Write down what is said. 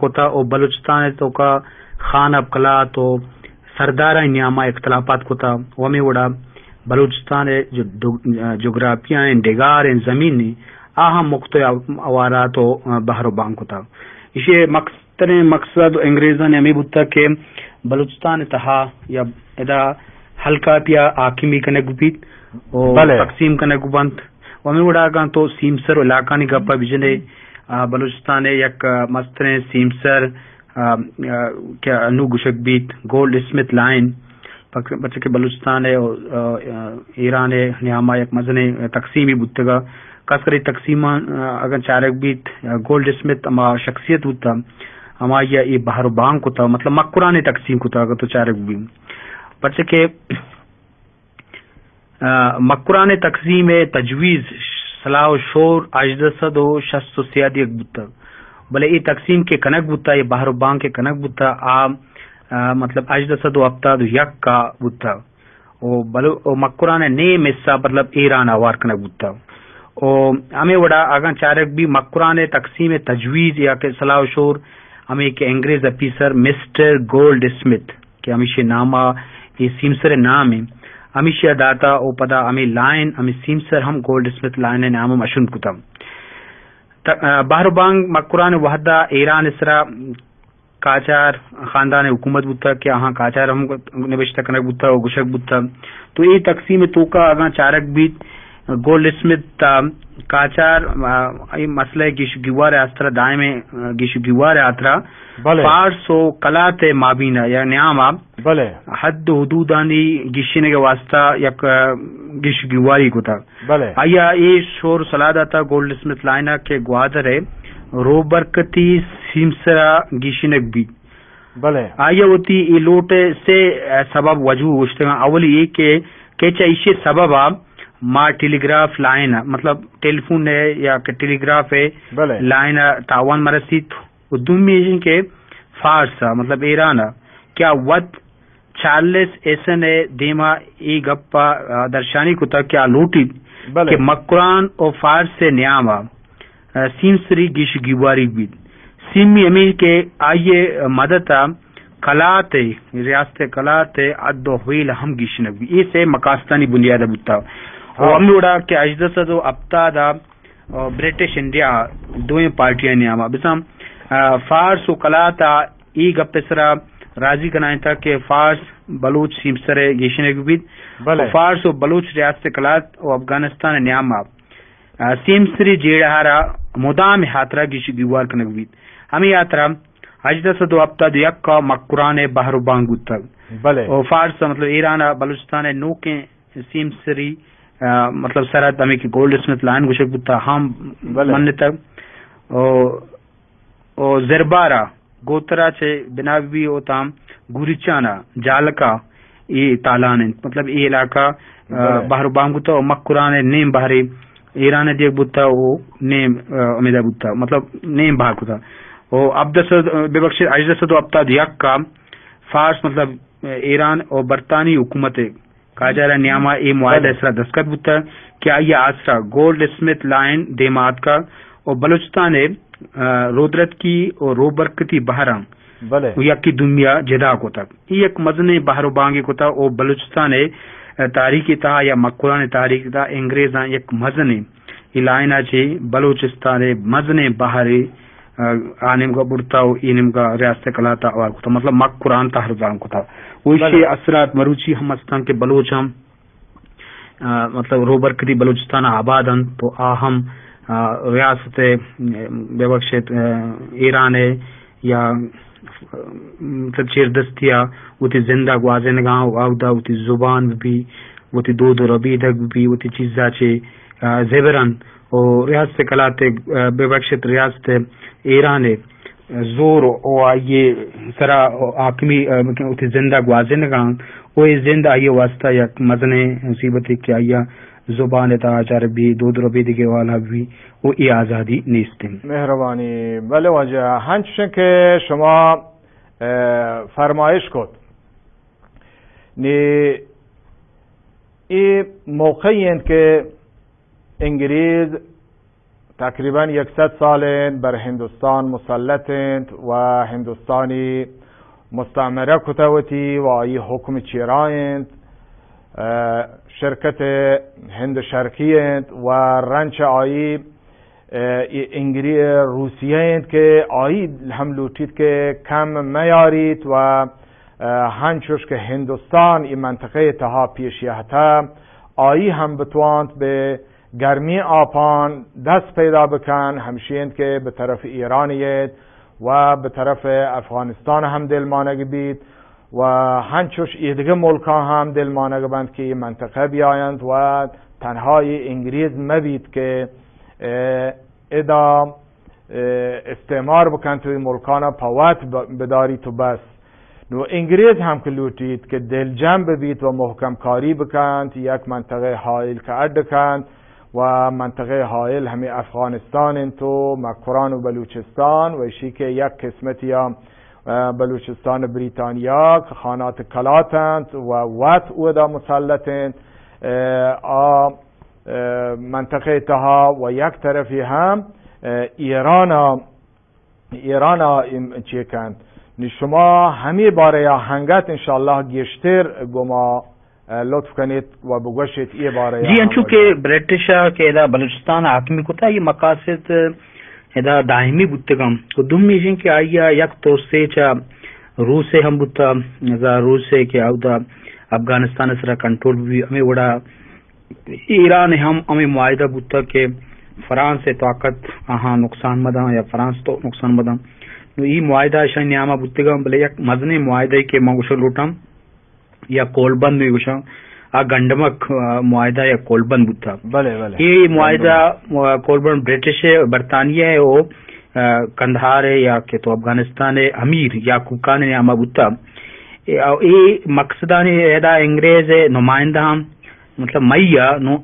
کتا و بلوچستان ءِ توکا خان ءُ قلات و سردارانی نیاما اختلافات کتا و ہمے وڑا بلوچستان ءِ جو-، جغرافیائیں ڈگاریں زمین آ ہم مختلف حوالات و بہر و بانگ کتا۔ ایشی ءِ مقصد تریں مقصد انگریزانی ہمے بوتگ کہ بلوچستان ءِ تہا یا ادا ہلکاپیا حاکمی کنگ بیت و بلے۔ تقسیم کنگ بنت۔ و ہمے وڑا اگاں تو سیمسر و علاقانی گپ ءَ بجنے، آ، بلوچستان ءِ یک، آ، مستریں سیمسر، آ، آ، کہ انو گوشگ بیت گولڈ اسمتھ لائن، پک-، پرچہ کہ بلوچستان ءِ، آ، آ، ایران ءِ نیاما یک مزنیں تقسیمے بوتگ۔ خاص کر اے تقسیم ءَ، آ، اگاں چارگ بیت، آ، گولڈ اسمتھ ہما شخصیت بوتگ، ہمائی ءَ اے بہر و بانگ کتگ، مطلب مکران ءِ تقسیم کتگ، اگاں تو چارگ بیت۔ پرچہ کہ، آ، مکران ءِ تقسیم ءِ تجویز صلاح و شور ہژدہ سد و شست و سئے ءَ دیگ بوتگ، بلے اے تقسیم کہ کنگ بوتگ، اے بہر و بانگ کہ کنگ بوتگ، آ، آ، مطلب ہژدہ سد و ہپتاد و یک ءَ بوتگ۔ و بلو-، و مکران ءِ نیم حصہ مطلب ایران ءَ ہوار کنگ بوتگ۔ و ہمے وڑا اگاں چارگ بی مکران ءِ تقسیم ءِ تجویز یا کہ صلاح و شور ہمے کہ انگریز آفیسر مسٹر گولڈ اسمتھ کہ ہمیشی نام ءَ اے سیمسر ءِ نام ایں، ہمیشی ءَ داتا و پدا ہمے لائن، ہمے سیمسر ہم گولڈ اسمتھ لائن ءِ نام ءَ مشہور کتگ۔ ت-، بہر و بانگ مکران ءِ وہدا ایران ءِ سرا قاجار خاندان ءِ حکومت بوتگ کہ آہاں قاجار ہم نبشتہ کنگ بوتگ و گوشگ بوتگ۔ تو اے تقسیم ءِ توکا اگاں چارگ بیت، گولڈ اسمتھ ءَ قاجار، آ، اے مسئلہ ءِ گیش و گیوار ءِ ہاترا دائم ءِ، آ، گیش و گیوار ءِ ہاترا بلے۔ فارس و قلات ءِ مابین ءَ یا نیام ءَ بلے۔ حد و حدودانی گیشینگ ءِ واسطہ یک، آ، گیش و گیواری کتگ۔ بلے۔ آئی ءَ اے شور صلاح داتگ گولڈ اسمتھ لائن ءَ کہ گوادر ءِ روبرکتی سیمسر ءَ گیشینگ بیت۔ بلے۔ آئی ءَ وتی اے لوٹ ءِ سے، آ، سبب وجوہ گوشتگ اَنت۔ اولی اے کہ، کہ چہ ایشی سبب ءَ ما ٹیلیگراف لائن ءَ، مطلب ٹیلیفون ءِ یا کہ ٹیلیگراف ءِ بلے۔ لائن ءَ تاوان مرسیت۔ و دومی ایش اِنت کہ فارس ءَ، مطلب ایران ءَ، کہ آ وت چارلس ہیسن ءِ دیما اے گپ ءَ، آ، درشانی کتگ کہ آ لوٹیت بلے۔ کہ مکران و فارس ءِ نیام ءَ، آ، سیمسری گیش گیواری بیت۔ سیمی ہمے کہ آئی ءِ مدت ءَ قلات ءِ، ریاست قلات ءِ حد و حویل ہم گیشینگ بیت۔ اے سے مقاصدانی بنیاد ءَ بوتگ۔ و ہاں۔ ہمے وڑا کہ ہژدہ سد و ہپتاد ءَ و برٹش انڈیا دوئیں پارٹیانی نیاما بزاں، آ، فارس و قلات ءَ اے گپ ءِ سرا راضی کنائینتگ کہ فارس بلوچ سیمسر ءِ گیشینگ بیت۔ بلے۔ و فارس و بلوچ ریاست قلات و افغانستان ءِ نیاما، آ، سیمسری جیڑہ ءَ را مدام ہاترا گیش گیوار کنگ بیت۔ ہمے ہاترا ہژدہ سد و ہپتاد و یک ءَ مکران ءِ بہر و بانگ بوتگ۔ بلے۔ و فارس ءَ، مطلب ایران ءَ بلوچستان ءِ نوکیں سیمسری، آ، مطلب سرحد ہمے کہ گولڈ اسمتھ لائن گوشگ بوتا ہم بلے۔ منتگ۔ او، او زربارا گوترا چہ بنا بی او تام گوریچانا جالکا اے تالان انت۔ مطلب اے علاقہ، آ، بلے۔ بحر بام بوتا و مکران نیم بحر ایران دیگ بوتا و نیم، آ، امیدہ بوتا۔ مطلب نیم بحر کتا۔ او ہبدہ سد، ببخشید، ہژدہ سد و ہپتاد یک کا فارس، مطلب ایران و برطانوی حکومت قاجار ء نیاما اے معاہدہ بلے۔ ء سرا دستخط بوتگ کہ آئی ء آسرا گولڈ اسمتھ لائن دیما آتکگ و بلوچستان ء، آ، رودرتکی و روبرکتی بحراں بلے۔ و یکی دومی ء جدا کتگ۔ اے یک مزنیں بحر و بانگے کتگ و بلوچستان ء تاریخ ء تہا یا مکران ء تاریخ ء تہا انگریزاں یک مزنیں اے لائن ء چہ بلوچستان ء مزنیں بحرے، آ، آ نیمگا برتا و اے نیمگا ریاست کلات ء ہوار کتا، مطلب مکران تہرزان کتا۔ و ایشی بلے۔ اثرات مروچی ہم استان کہ بلوچ ہم، آ، مطلب روبرکتی بلوچستان ء آباد انت تو آ ہم، آ، ریاست ء، ببخشیت، آ، ایران ء یا، مطلب چیردستی ء وتی زند ء گوازینگاں و اودا وتی زبان بہ بی، وتی دود و ربیدگ بہ بی، وتی چیزا چہ، آ، زبرن و ریاست کلات ء، آ، ببخشیت ریاست ایران ء زور و آئی ء سرا حاکمی، آ، وتی زند ء گوازینگاں و اے زند آئی ء واسطہ یک مزنیں مصیبتے کہ آئی ء زبان ء تہا چار بی، دود ربیدگے والا بی و اے آزادی نیست انت۔ مہربانی۔ بلے واجہ، ہنچش کہ شما، ء، فرمائش کت، نی اے موقعی انت کہ انگریز تقریباً یک سد سال انت بر ہندوستان مسلط انت و ہندوستانی مستعمرہ کتہ وتی و آئی حکم چیرا انت۔ اه، شرکت ہند شرقی انت و رنچ آئی، اه، ای انگری-، روسیہ انت کہ آئی ہم لوٹیت کہ کم میاریت و، اه، ہنچوش کہ ہندوستان ای منطقہ تہا پیش یہتہ، آئی ہم بتوانت بہ گرمی آپان دست پیدا بکن، ہمشی انت کہ بہ طرف ایران ییت و بہ طرف افغانستان ہم دلمانگ بیت و ہنچوش ایدگہ ملکاں ہم دلمانگ بنت کہ ای منطقہ بیاینت و تنہا ای انگریز مبیت کہ، اه، ادا، اه، استعمار بکنت و ای ملکانا پہ وت ب-، بداریت و بس۔ نو انگریز ہم کہ لوٹیت کہ دلجم ببیت و محکم کاری بکنت، یک منطقہ حائل کہ اڈ کنت و منطقہ حائل ہمے افغانستان انت و مکران و بلوچستان و اشی کہ یک قسمتی، اه، بلوچستان بریتانیا کہ خانات کلات انت و وت اودا مسلط انت، اه، آ، اه، منطقہ تہا و یک طرفی ہم، اه، ایران ایران ء ایم چے کنت؟ نی شما ہمے بارہ ء ہنگت انشاءاللہ گیشتر گما، اه، لطف کنیت و بگوشیت اے بارہ ء جی، انچو کہ برٹش ء کہ ادا بلوچستان ء حاکمی کتا، یہ مقاصد ادا دائمی بوتگاں۔ و دومی ایش انت کہ آئی ء یک ترسے چہ روس ء ہم بوتا، ادا روس ء کہ اودا افغانستان ء سرا کنٹرول بی، ہمے وڑا ایران ء ہم ہمے معاہدہ بوتگ کہ فرانس ء طاقت آہاں نقصان مداں یا فرانس تو نقصان مداں۔ نو ای معاہدہ اشانی نیاما بوتگاں، بلے یک مزنیں معاہدہ کہ من گوشگ لوٹاں یا کولبند میں گوشاں، آ گنڈمک، آ، معاہدہ یا کولبند بوتا۔ بلے، بلے۔ اے معاہدہ، گنڈمک۔ آ، کولبند برٹش ء، برطانیہ ء او، آ، قندھار ء یا کہ تو افغانستان ء امیر یعقوب خان ء نیاما بوتا۔ اے، او اے مقصدانی ادا انگریز ء نمائندہ ہم، مطلب، مئی ء نو